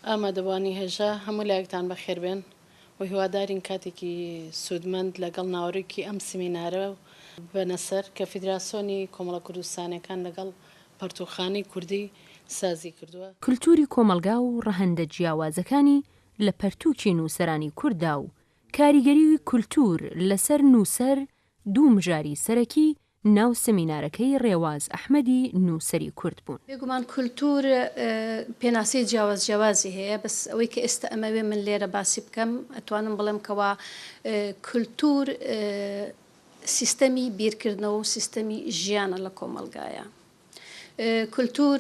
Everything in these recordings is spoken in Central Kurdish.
ئامادەبووانی هێژا هەموو لایەکتان بەخێربێن و هیوادارین کاتێکی سوودمەند لەگەڵ ناوەرۆکی ئەم سمینارە ببەنە سەر کە فیدراسۆنی کۆمەڵە کوردستانیەکان لەگەڵ پەرتووکخانەی کوردی سازی کردووە. کلتوری کۆمەڵگا و ڕەهەندە جیاوازەکانی لە پەرتووکی نووسەرانی کورددا و کاریگەریی کولتوور لەسەر نووسەر دوو مژاری سەرەکی ناو سمینارەکەی ڕێواز ئەحمەدی نووسەری کورد بوون. بێگومان کولتوور پێناسەی جیاواز جیاوازی هەیە، بەس ئەوەی کە ئێستا ئەمەوێ من لێرە باسی بکەم ئەتوانم بڵێم کەوا کولتوور سیستەمی بیرکردنەوە و سیستەمی ژیانە لە کۆمەڵگایە. کولتوور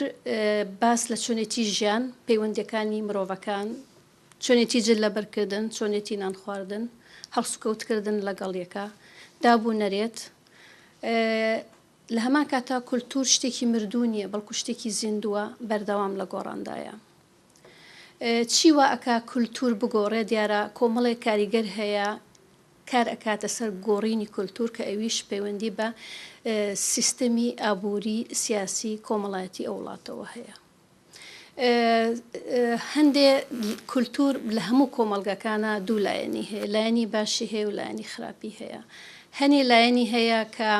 باس لە چۆنێتی ژیان، پەیوەندیەکانی مرۆڤەکان، چۆنێتی جل لەبەرکردن، چۆنێتی نان خواردن، هەڵسوکەوتکردن لەگەڵ یەکا، داب و نەرێت. لە هەمان کاتا کولتوور شتێکی مردوو نییە، بەڵکو شتێکی زیندووە، بەردەوام لە گۆڕاندایە. چی وا ئەکا کولتوور بگۆڕێ؟ دیارە کۆمەڵێک کاریگەر هەیە کار ئەکاتە سەر گۆڕینی کولتوور کە ئەویش پەیوەندی بە سیستەمی ئابووری، سیاسی، کۆمەڵایەتی ئەو وڵاتەوە هەیە. هەندێ کولتوور لە هەموو کۆمەڵگەکانا دوو لایەنی هەیە، لایەنی باشی هەیە و لایەنی خراپی هەیە. هەنێ لایەنی هەیە کە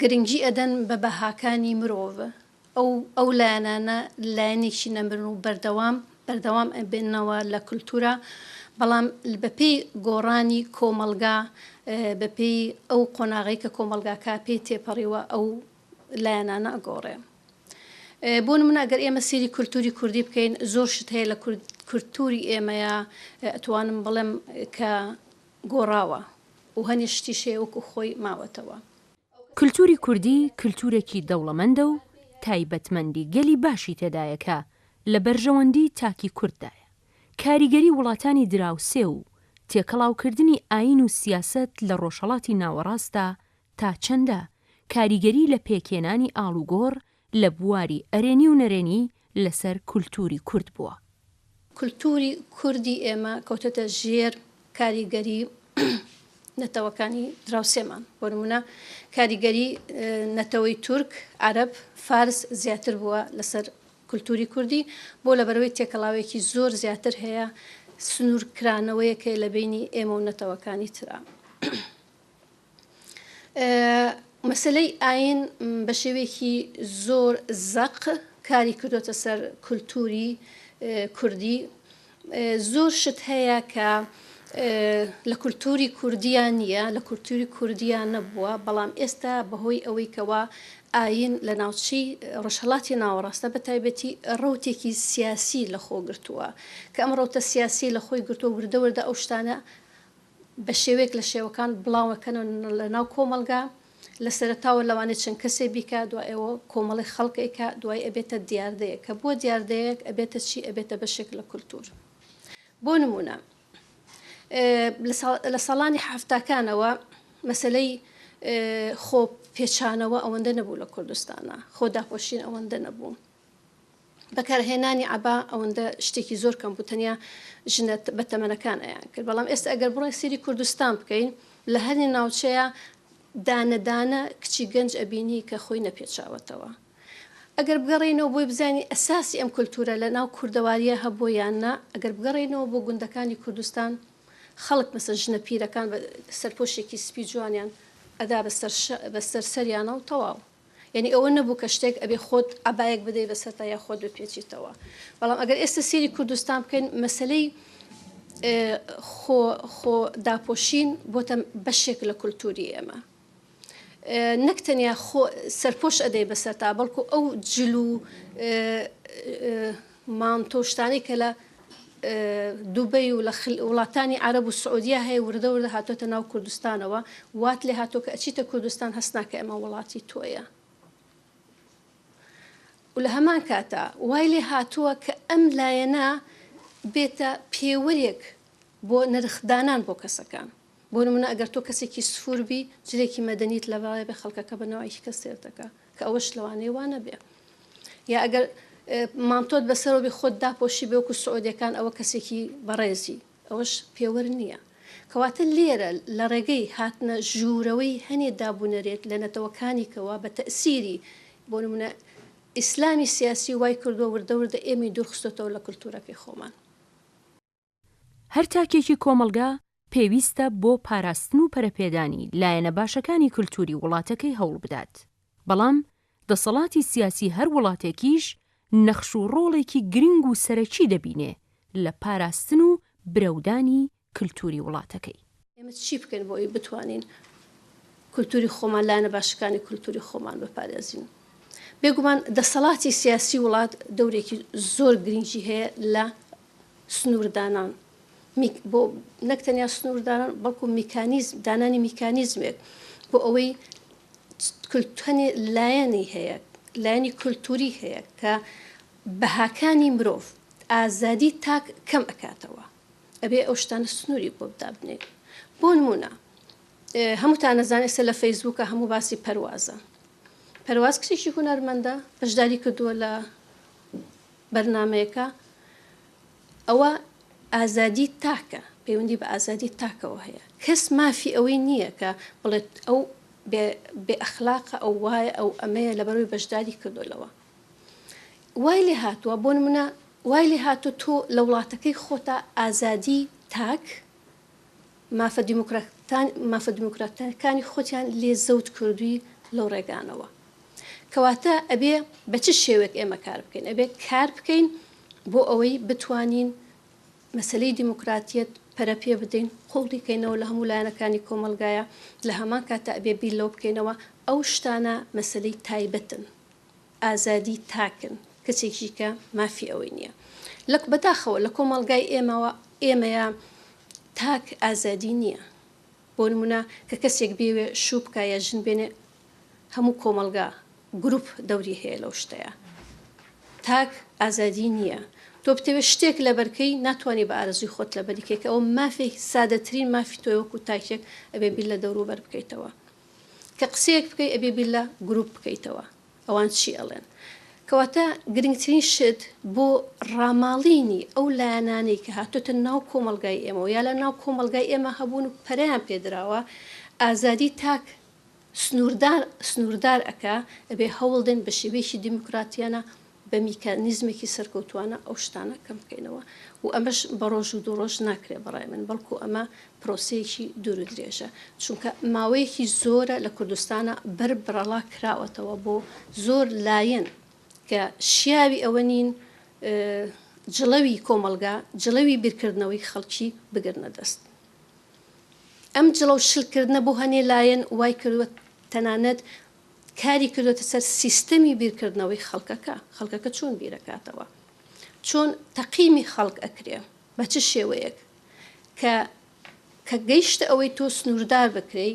گرنگی ئەدەن بە بەهاکانی مرۆڤ، ئەو ئەو لایەنانە لایەنێکی نەمرن و بەردەوام بەردەوام ئەبێنەوە لە کولتوورا، بەڵام بەپێی گۆڕانی کۆمەڵگا، بەپێی ئەو قۆناغەی کە کۆمەڵگاکە پێی تێپەڕیوە ئەو لایەنانە ئەگۆڕێ. بۆ نمونە ئەگەر ئێمە سەیری کولتوری کوردی بکەین زۆر شت هەیە لە کولتوری ئێمەیە ئەتوانم بڵێم کە گۆڕاوە و هەنێ شتیش هەیە وەکو خۆی ماوەتەوە. کلتوری کوردی کلتورێکی دەوڵەمەندە و تایبەتمەندی گەلی باشی تێدایە کە لە بەرژەوەندی تاکی کورددایە. کاریگەری وڵاتانی دراوسێ و تێکەڵاوکردنی ئایین و سیاسەت لە ڕۆژهەڵاتی ناوەڕاستدا تا چەندە کاریگەری لە پێکهێنانی ئاڵوگۆڕ لە بواری ئەرێنی و نەرێنی لەسەر کولتووری کورد بووە؟ کولتووری کوردی ئێمە کەوتۆتە ژێر کاریگەری نەتەوەکانی دراوسێمان، بۆ نموونە کاریگەری نەتەوەی تورک، عەرەب، فارس زیاتر بووە لەسەر کولتووری کوردی، بۆ لەبەرئەوەی تێکەڵاوێکی زۆر زیاتر هەیە، سنوور کرانەوەیەک هەیە لە بەینی ئێمە و نەتەوەکانی ترا. مەسەلەی ئایین بە شێوەیەکی زۆر زەق کاری کردۆتە سەر کولتووری کوردی. زۆر شت هەیە کە لە کولتووری کوردیا نییە، لە کولتووری کوردیا نەبووە، بەڵام ئێستا بەهۆی ئەوەی کەوا ئایین لە ناوچەی ڕۆژهەڵاتی ناوەڕاستە بە تایبەتی ڕەوتێکی سیاسی لە خۆ گرتووە، کە ئەم ڕەوتە سیاسیەی لە خۆی گرتووە وردە وردە ئەو شتانە بە شێوەیەک لە شێوەکان بڵاوەکەنەوە لە ناو کۆمەڵگا، لە سەرەتاوە لەوانەیە چەند کەسێ بیکا دوای ئەوە کۆمەڵی خەڵک ئەیکا دوای ئەبێتە دیاردەیەک کە بووە دیاردەیەک ئەبێتە چی ئەبێتە بەشێک لە کولتوور بۆ نموونە لە ساڵانی حەفتاکانەوە مەسەلەی خۆ پێچانەوە ئەوەندە نەبوو لە کوردستانا خۆ داپۆشین ئەوەندە نەبوو. بەکارهێنانی عەبا ئەوەندە شتێکی زۆر کەم بوو تەنیا ژنە بەتەمەنەکان ئەیان کرد بەڵام ئێستا ئەگەر بڕۆین سەیری کوردستان بکەین لە هەرێ ناوچەیە دانە دانە کچی گەنج ئەبینی کە خۆی نەپێچاوەتەوە ئەگەر بگەڕێینەوە بۆی بزانین ئەساسی ئەم کولتوورە لە ناو کوردەواریە هەبووە یان نا ئەگەر بگەڕێینەوە بۆ گوندەکانی کوردستان خەڵک مەسە ژنە پیرەکان بە سەرپۆشێکی سپی جوانیان ئەدا بەسەر سەریانە و تەواو یانی ئەوە نەبوو کە شتێک ئەبێ خۆت عەبایەک بدەی بەسەرتا یا خۆت بپێچیتەوە بەڵام ئەگەر ئێستا سێری کوردستان بکەین مەسلەی خۆ خۆ داپۆشین بۆتە بەشێک لە کولتوری ئێمە نەک تەنیا خۆ سەرپۆش ئەدەی بەسەرتا بەڵکو ئەو جل و مانتۆ شتانەی کە لە دوبەی و لە وڵاتانی عەرەب و سعودیە هەیە وردە وردە هاتۆتە ناو کوردستانەوە وات لێ هاتووە کە ئەچیتە کوردستان هەست ناکەی ئەمە وڵاتی تۆیە و لە هەمان کاتا وای لێ هاتووە کە ئەم لایەنە بێتە پێوەرێک بۆ نرخدانان بۆ کەسەکان بۆ نمونە ئەگەر تۆ کەسێکی سفور بی جلێکی مەدەنیت لەبەرە بێ خەڵکەکە بە نەوعێکی کەس سێر دەکا کە ئەوەش لەوانەیە وا نەبێ یا ئەگەر مانتۆت بەسەرەوە بێ خۆت داپۆشی بێ وەکو سعودیەکان ئەوە کەسێکی بەڕێزی ئەوەش پێوەر نییە کەواتە لێرە لە ڕێگەی هاتنە ژوورەوەی هەنێ دابونەرێت لە نەتەوەکانیکەوە بە تەئسیری بۆ نمونە. ئیسلامی سیاسی وای کردووە وردە وردە ئێمەی دوور خستۆتەوە لە کولتوورەکەی خۆمان. هەر تاکێکی کۆمەڵگا پێویستە بۆ پاراستن و پەرەپێدانی لایەنە باشەکانی کلتوری وڵاتەکەی هەوڵ بدات، بەڵام دەسەڵاتی سیاسی هەر وڵاتێکیش نەخش و ڕۆڵێکی گرنگ و سەرەکی دەبینێ لە پاراستن و برەودانی کلتوری وڵاتەکەی. ئێمە چی بکەین بۆ ئەوەی بتوانین کولتوری خۆمان، لایەنە باشەکانی کولتوری خۆمان بپارێزین؟ بێگومان دەسەڵاتی سیاسی وڵات دەورێکی زۆر گرنگی هەیە لە سنووردانان، بۆ نەک تەنیا سنووردانان بەڵکو میکانیزم دانانی میکانیزمێک بۆ ئەوەی کولتوەنی لایەنی هەیە لایەنی کولتوری هەیە کە بەهاکانی مرۆڤ ئازادی تاک کەم ئەکاتەوە ئەبێ ئەو شتانە سنووری بۆ دابنێت بۆ نمونە هەمووتان ئەزانن ئێستا لە فەیسبووکە هەموو باسی پەروازە پەرواز کچێکی هونەرمەندە بەشداری کردووە لە بەرنامەیەکە ئەوە ئازادی تاکە پەیوەندی بە ئازادی تاکەوە هەیە کەس مافی ئەوەی نییە کە بڵێت ئەو بێ ئەخلاقە ئەو وایە ئەو ئەمەیە لەبەرەوەی بەشداری کردو لەوە وای لێ هاتووە بۆ نمونە وای لێ هاتوو تۆ لە وڵاتەکەی خۆتا ئازادی تاک مافە دیموکراتان مافە دیموکراتەکانی خۆتیان لێ زەوت کردووی لەو ڕێگانەوە. کەواتە ئەبێ بە چ شێوەیەک ئێمە کار بکەین؟ ئەبێ کار بکەین بۆ ئەوەی بتوانین مەسەلەی دیموکراتیەت پەرە پێ بدەین، قوڵی کەینەوە لە هەموو لایەنەکانی کۆمەڵگایە، لە هەمان کاتا ئەبێ بیر لەوە بکەینەوە ئەو شتانە مەسەلەی تایبەتن. ئازادی تاکن کەسێکی کە مافی ئەوەی نییە لە بەداخەوە لە کۆمەڵگای ئێمەوە ئێمەیە تاک ئازادی نییە بۆ نمونە کە کەسێک بێوێ شوو بکە یا ژن بێنێ هەموو کۆمەڵگا گروپ دەوری هەیە لەو شتەیە تاک ئازادی نییە تۆ بتەوێت شتێک لەبەرکەی ناتوانانی بە ئارەزوی خۆت لەبەریکەی کە ئەوە مافێک سادەترین مافی تۆی وەکو تاکێک ئەبێ بیر لە دەوروبەر بکەیتەوە کە قسەیەک بکەی ئەبێ بیر لە گروپ بکەیتەوە ئەوان چی ئەڵێن. کەواتە گرنگترین شت بۆ ڕاماڵینی ئەو لایەنانەی کە هاتۆتە ناو کۆمەڵگای ئێمەوە یا لە ناو کۆمەڵگای ئێمە هەبوون و پەرەیان پێدراوە ئازادی تاک سنووردار سنووردار ئەکا ئەبێ هەوڵدەین بە شێوەیەکی دیموکراتیانە بە میکانیزمێکی سەرکەوتووانە ئەو شتانە کەم بکەینەوە و ئەمەش بە ڕۆژ و دوو ڕۆژ ناکرێ بە ڕای من بەڵکو ئەمە پرۆسەیەکی دوور و درێژە چونکە ماوەیەکی زۆرە لە کوردستانا بەر بڕەڵا کراوەتەوە بۆ زۆر لایەن کە شیاوی ئەوە نین جڵەوی کۆمەڵگا جڵەوی بیرکردنەوەی خەڵکی بگرنە دەست. ئەم جڵەو شلکردنە بۆ هەنێ لایەن وای کردووە تەنانەت کاری کردۆتە سەر سیستەمی بیرکردنەوەی خەڵکەکە، خەڵکەکە چۆن بیرەکاتەوە، چۆن تەقیمی خەڵک ئەکرێ، بە چ شێوەیەک، کە کە گەیشتە ئەوەی تۆ سنووردار بکرێی،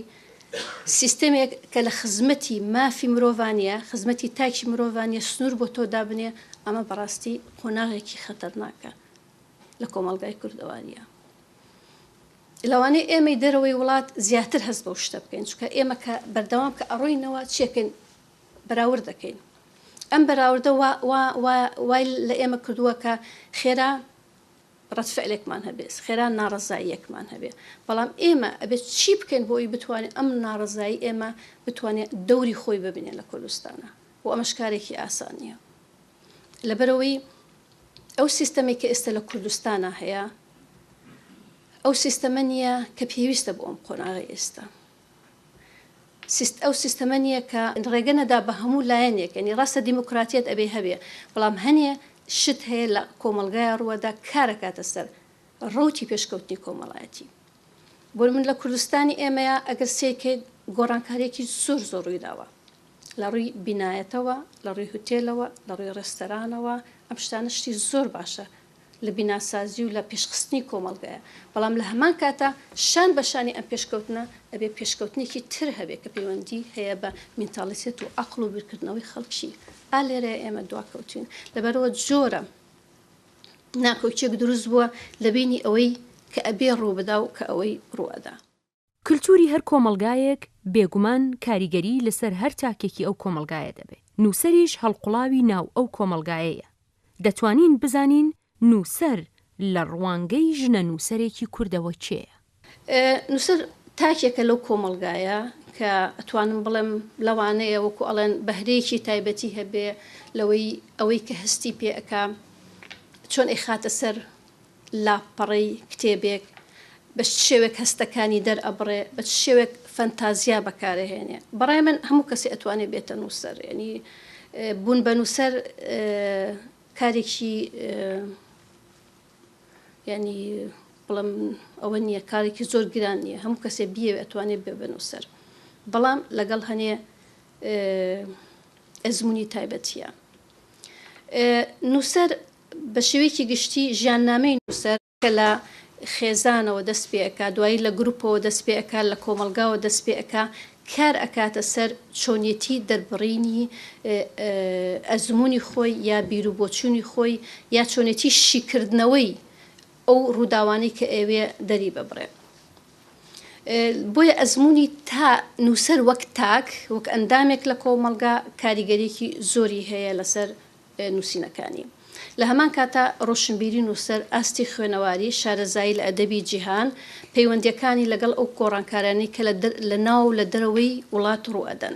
سیستەمێک کە لە خزمەتی مافی مرۆڤا نییە، خزمەتی تاکی مرۆڤا نییە، سنوور بۆ تۆ دابنێ، ئەمە بەڕاستی قۆناغێکی خەتەرناکە لە کۆمەڵگای کوردەوارییە. لەوانەیە ئێمەی دەرەوەی وڵات زیاتر هەست بەو شتە بکەین، چونکە ئێمە کە بەردەوام کە ئەڕۆینەوە چیەکەین بەراورد دەکەین. ئەم بەراوردە وا وا وا وای لە ئێمە کردووە کە خێرا ڕەد فعلێکمان هەبێ، خێرا ناڕەزاییەکمان هەبێ. بەڵام ئێمە ئەبێ چی بکەین بۆ ئەوی بتوانین ئەم ناڕەزایی ئێمە بتوانێ دەوری خۆی ببینێ لە کوردستانا و ئەمەش کارێکی ئاسان نییە. لەبەرئەوەی ئەو سیستەمەی کە ئێستا لە کوردستانا هەیە ئەو سیستەمە نییە کە پێویستە بۆ ئەم قۆناغەی ئێستا. ئەو سیستەمە نییە کە ڕێگە نەدا بە هەموو لایەنێک، یانی ڕاستە دیموکراتیەت ئەبێ هەبێ، بەڵام هەنێ شت هەیە لە کۆمەڵگایا ڕووەدا کارەکاتە سەر ڕەوتی پێشکەوتنی کۆمەڵایەتی. بۆ من لە کوردستانی ئێمەیا ئەگەر سەیرکەیت گۆڕانکارییەکی زۆر زۆر ڕوویداوە. لە ڕووی بینایەتەوە، لە ڕووی هوتێلەوە، لە ڕووی ڕێستەرانەوە، ئەم شتانە شتی زۆر باشە لە بیناسازی و لە پێشخستنی کۆمەڵگایە، بەڵام لە هەمان کاتا شان بە شانی ئەم پێشکەوتنە ئەبێ پێشکەوتنێکی تر هەبێ کە پەیوەندی هەیە بە مینتاڵیتێت و عەقڵ و بیرکردنەوەی خەڵکی. ئا لێرەیە ئێمە دواکەوتوین. لەبەرئەوە جۆرە ناکۆکیەک دروست بووە لە بەینی ئەوەی کە ئەبێ ڕووبدا و کە ئەوەی ڕووئەدا. کلتوری هەر کۆمەڵگایەک بێگومان کاریگەریی لەسەر هەر تاکێکی ئەو کۆمەڵگایە دەبێ. نووسەریش هەڵقوڵاوی ناو ئەو کۆمەڵگایەیە. دەتوانین بزانین نووسەر لە ڕوانگەی ژنە نووسەرێکی کوردەوە کێیە؟ نووسەر تاکێکە لەو کۆمەڵگایە کە ئەتوانم بڵێم لەوانەیە وەکو ئەڵێن بەهرەیەکی تایبەتی هەبێ لەوەی ئەوەی کە هەستی پێ ئەکا چۆن ئەیخاتە سەر لاپەڕەی کتێبێک، بە چ شێوەیەک هەستەکانی دەرئەبڕێ، بە چ شێوەیەک فەنتازیا بەکارئەهێنێ. بەڕای من هەموو کەسێ ئەتوانێ بێتە نووسەر. یانی بوون بە نووسەر کارێکی یانی بڵێم ئەوە نییە، کارێکی زۆر گران نییە. هەموو کەسێ بیەوێ ئەتوانێ بێ بە نووسەر. بەڵام لەگەڵ هەنێ ئەزموونی تایبەتییە. نووسەر بە شێوەیەکی گشتی ژیاننامەی نووسەر کە لە خێزانەوە دەست پێ ئەکا، دوایی لە گروپەوە دەست پێ ئەکا، لە کۆمەڵگاوە دەست پێ ئەکا، کار ئەکاتە سەر چۆنیەتی دەربڕینی ئەزموونی خۆی یا بیروبۆچوونی خۆی یا چۆنێتی شیکردنەوەی ئەو ڕووداوانەی کە ئەیەوێ دەری ببڕێ. بۆیە ئەزموونی تا نووسەر وەک تاک، وەک ئەندامێک لە کۆمەڵگا کاریگەریەکی زۆری هەیە لەسەر نووسینەکانی. لە هەمان کاتا ڕۆشنبیری نووسەر، ئاستی خوێنەواری، شارەزایی لە ئەدەبی جیهان، پەیوەندییەکانی لەگەڵ ئەو گۆڕانکاریانەی کە لە ناو و لە دەرەوەی وڵات ڕوو ئەدەن.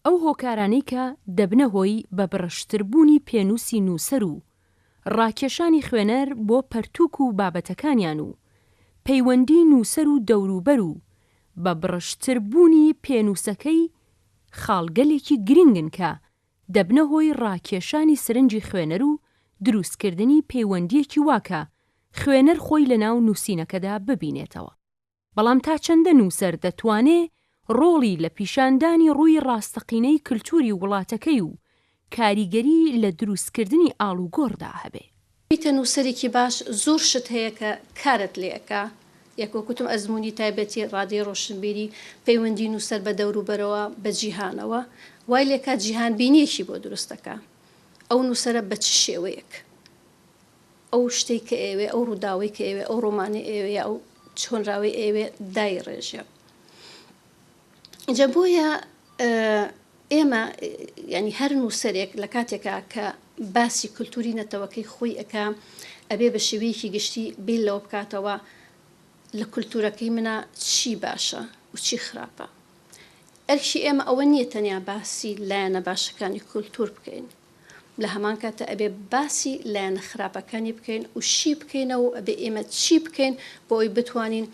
ئەو هۆکارانەی کە دەبنە هۆی بە بڕشتربوونی پێنووسی نووسەر و ڕاکێشانی خوێنەر بۆ پەرتووک و بابەتەکانیان و پەیوەندی نووسەر و دەوروبەر و بە بڕشتربوونی پێنووسەکەی خاڵگەلێکی گرنگن کە دەبنە هۆی ڕاکێشانی سرنجی خوێنەر و دروستکردنی پەیوەندییەکی وا کە خوێنەر خۆی لەناو نووسینەکەدا ببینێتەوە. بەڵام تا چەندە نووسەر دەتوانێ ڕۆڵی لە پیشاندانی ڕووی ڕاستەقینەی کلتوری وڵاتەکەی و کاریگەری لە دروستکردنی ئاڵوگۆڕدا هەبێ؟ بیتە نووسەرێکی باش زۆر شت هەیە کە کارت لێ ئەکا یەک وەک وتم ئەزموونی تایبەتی ڕادەی ڕۆشنبیری پەیوەندی نووسەر بە دەوروبەرەوە بە جیهانەوە وای لێکا جیهانبینیەکی بۆ دروست ئەکا ئەو نووسەرە بە چ شێوەیەک ئەو شتەی کە ئەیەوێ ئەو ڕووداوەی کە ئەیەوێ ئەو ڕۆمانەی ئەیەوێ یا ئەو هۆنراوەی ئەیەوێ دایڕێژێ جا بۆیە ئێمە یانی هەر نووسەرێک لە کاتێکا کە باسی کولتووری نەتەوەکەی خۆی ئەکا ئەبێ بە شێوەیەکی گشتی بیر لەوە بکاتەوە لە کولتوورەکەی منا چی باشە و چی خراپە. ئەرکی ئێمە ئەوە نییە تەنیا باسی لایەنە باشەکانی کولتوور بکەین، لە هەمان کاتا ئەبێ باسی لایەنە خراپەکانی بکەین و شی بکەینەوە و ئەبێ ئێمە چی بکەین بۆ ئەوەی بتوانین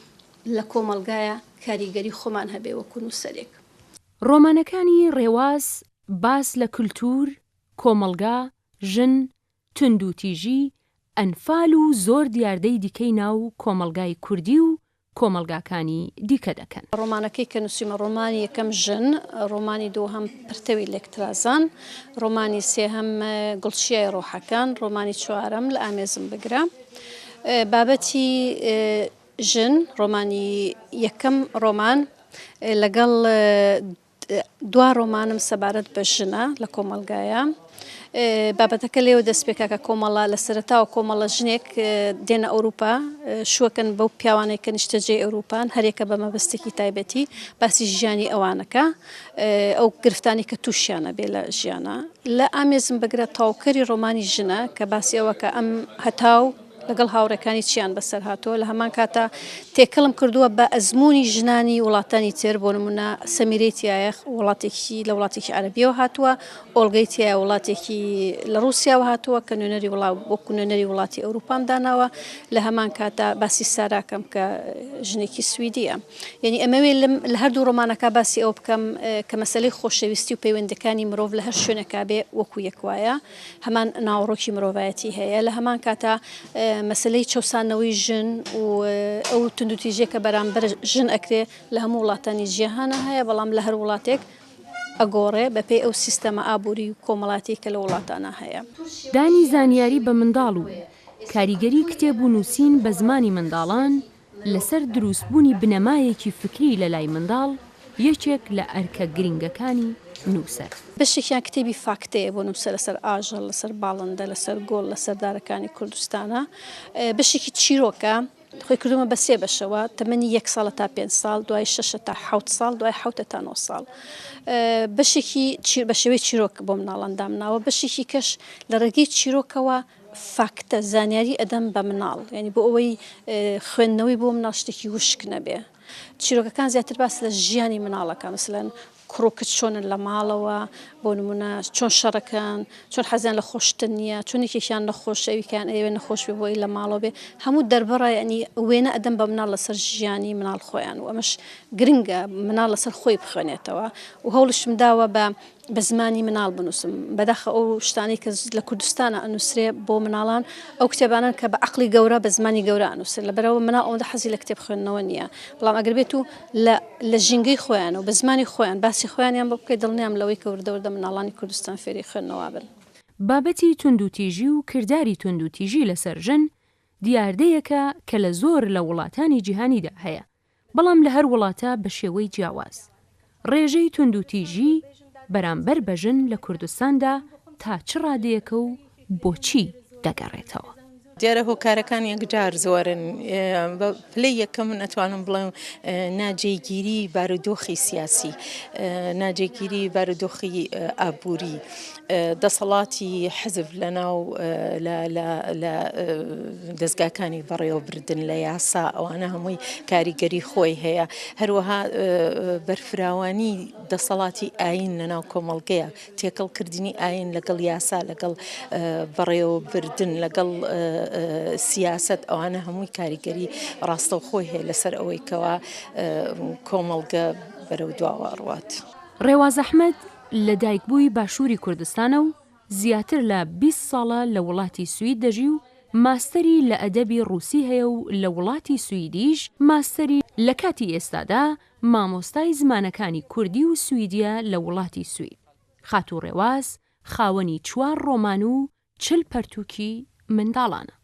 لە کۆمەڵگایا کاریگەری خۆمان هەبێ وەکوو نووسەرێک. ڕۆمانەکانی ڕێواس باس لە کلتوور، کۆمەڵگا، ژن، توندوتیژی، ئەنفال و زۆر دیاردەی دیکەی ناو کۆمەڵگای کوردی و کۆمەڵگاکانی دیکە دەکەن. ڕۆمانەکەی کە نووسیومە ڕۆمانی یەکەم ژن، ڕۆمانی دووهەم پرتەوی لێکترازان، ڕۆمانی سێهەم گوڵچیای ڕۆحەکان، ڕۆمانی چوارەم لە ئامێزم بگرە. بابەتی ژن، ڕۆمانی یەکەم ڕۆمان لەگەڵ دوا ڕۆمانم سەبارەت بە ژنە لە کۆمەڵگایە. بابەتەکە لێوە دەست پێکا کە کۆمەڵە لە سەرەتاوە کۆمەڵە ژنێک دێنە ئەوروپا شوەکەن بەو پیاوانەی کە نیشتەجێی ئەوروپان هەرێکە بە مەبەستێکی تایبەتی باسی ژیانی ئەوانەکە ئەو گرفتانی کە تووشیانە بێ لە ژیانە لە ئامێزم بگرە تاوکەری ڕۆمانی ژنە کە باسی ئەوە کە ئەم هەتاو لەگەڵ هاوڕێکانی چیان بەسەر هاتووە، لە هەمان کاتا تێکەڵم کردووە بە ئەزموونی ژنانی وڵاتانی تر، بۆ نموونە سەمیرەی تیایە وڵاتێکی لە وڵاتێکی عەرەبیەوە هاتووە، ئۆڵگەی تیایە وڵاتێکی لە ڕووسیاوە هاتووە کە نوێنەری وڵا وەکو نوێنەری وڵاتی ئەوروپام داناوە، لە هەمان کاتا باسی ساراکەم کە ژنێکی سویدیە. یەنی ئەمەوێ لەم لە هەردوو ڕۆمانەکە باسی ئەوە بکەم کە مەسەلەی خۆشەویستی و پەیوەندەکانی مرۆڤ لە هەر شوێنێکا بێ وەکو یەک وایە. هەمان ناوەڕۆکی مرۆڤایەتی هەیە، لە هەمان کاتا مەسەلەی چەوساندنەوەی ژن و ئەو توندوتیژیە کە بەرامبەر ژن ئەکرێ لە هەموو وڵاتانی جیهانا هەیە، بەڵام لە هەر وڵاتێک ئەگۆڕێ بەپێی ئەو سیستەمە ئابووری و کۆمەڵاتی کە لە وڵاتانا هەیە. دانی زانیاری بە منداڵ و کاریگەری کتێب و نووسین بە زمانی منداڵان لەسەر دروستبوونی بنەمایەکی فکری لەلای منداڵ یەکێک لە ئەرکە گرنگەکانی نووسەر. بەشێکیان کتێبی فاکتەیە بۆ نووسەر لەسەر ئاژەڵ، لەسەر باڵندە، لەسەر گوڵ، لەسەر دارەکانی کوردستانە. بەشێکی چیرۆکە، خۆی کردوومە بە سێ بەشەوە، تەمەنی یەک ساڵە تا پێنج ساڵ، دوای شەشە تا حەوت ساڵ، دوای حەوتە تا نۆ ساڵ. بەشێکی بە شێوەی چیرۆک بۆ مناڵان دامناوە، بەشێکی کەش لە ڕێگەی چیرۆکەوە فاکتە، زانیاری ئەدەم بە مناڵ، یانی بۆ ئەوەی خوێندنەوەی بۆ مناڵ شتێکی وشک نەبێ. چیرۆکەکان زیاتر باس لە ژیانی مناڵەکە مەسەلەن کوڕ و کچ چۆنن لە ماڵەوە بۆ نمونە چۆن شەڕەکەن چۆن حەزیان لە خۆشتن نییە چۆن یەکێکیان نەخۆشە ئەویکیان ئەیەوێ نەخۆش بێ بۆی لە ماڵەوە بێ هەموو دەربڕە یعنی وێنە ئەدەم بە مناڵ لەسەر ژیانی مناڵ خۆیان و ئەمەش گرنگە مناڵ لەسەر خۆی بخوێنێتەوە و هەوڵشم داوە بە بە زمانی مناڵ بنووسم بەداخە ئەو شتانەی کە لە کوردستانە ئەنووسرێ بۆ مناڵان ئەو کتێبانەن کە بە عەقڵی گەورە بە زمانی گەورە ئەنووسرێن لەبەرئەوە مناڵ ئەوەندە حەزی لە کتێب خوێندنەوە نییە بەڵام ئەگەر بێت و لە لە ژینگەی خۆیان و بە زمانی خۆیان باسی خۆیانیان بۆ بکەیت دڵنیام لەوەی کە وردە وردە مناڵانی کوردستان فێری خوێندنەوە بن. بابەتی توندوتیژی و کرداری توندوتیژی لەسەر ژن دیاردەیەکە کە لە زۆر لە وڵاتانی جیهانیدا هەیە، بەڵام لە هەر وڵاتە بە شێوەی جیاواز. ڕێژەی توندوتیژی بەرامبەر بە ژن لە کوردستاندا تا چ ڕادەیەکە و بۆچی دەگەڕێتەوە؟ دیارە هۆکارەکان یەکجار زۆرن، بە پلەی یەکەم من ئەتوانم بڵێم ناجێگیری بارودۆخی سیاسی، ناجێگیری بارودۆخی ئابووری، دەسەڵاتی حزب لە ناو لە دەزگاکانی بەڕێوەبردن لە یاسا ئەوانە هەمووی کاریگەری خۆی هەیە، هەروەها بەرفراوانی دەسەڵاتی ئایین لە ناو کۆمەڵگەیە تێکەڵکردنی ئایین لەگەڵ یاسا لەگەڵ بەڕێوەبردن لەگەڵ سیاسەت ئەوانە هەمووی کاریگەری ڕاستەوخۆی هەیە لەسەر ئەوەی کەوا کۆمەڵگە بەرەو دواوە ئەڕوات. ڕێواز ئەحمەد لە دایکبووی باشووری کوردستانە و زیاتر لە 20 ساڵە لە وڵاتی سوید دەژی و ماستەری لە ئەدەبی ڕووسی هەیە و لە وڵاتی سویدیش ماستەری لە کاتی ئێستادا مامۆستای زمانەکانی کوردی و سویدیە لە وڵاتی سوید. خاتوو ڕێواز خاوەنی چوار ڕۆمان و 40 پەرتووکی منداڵانە.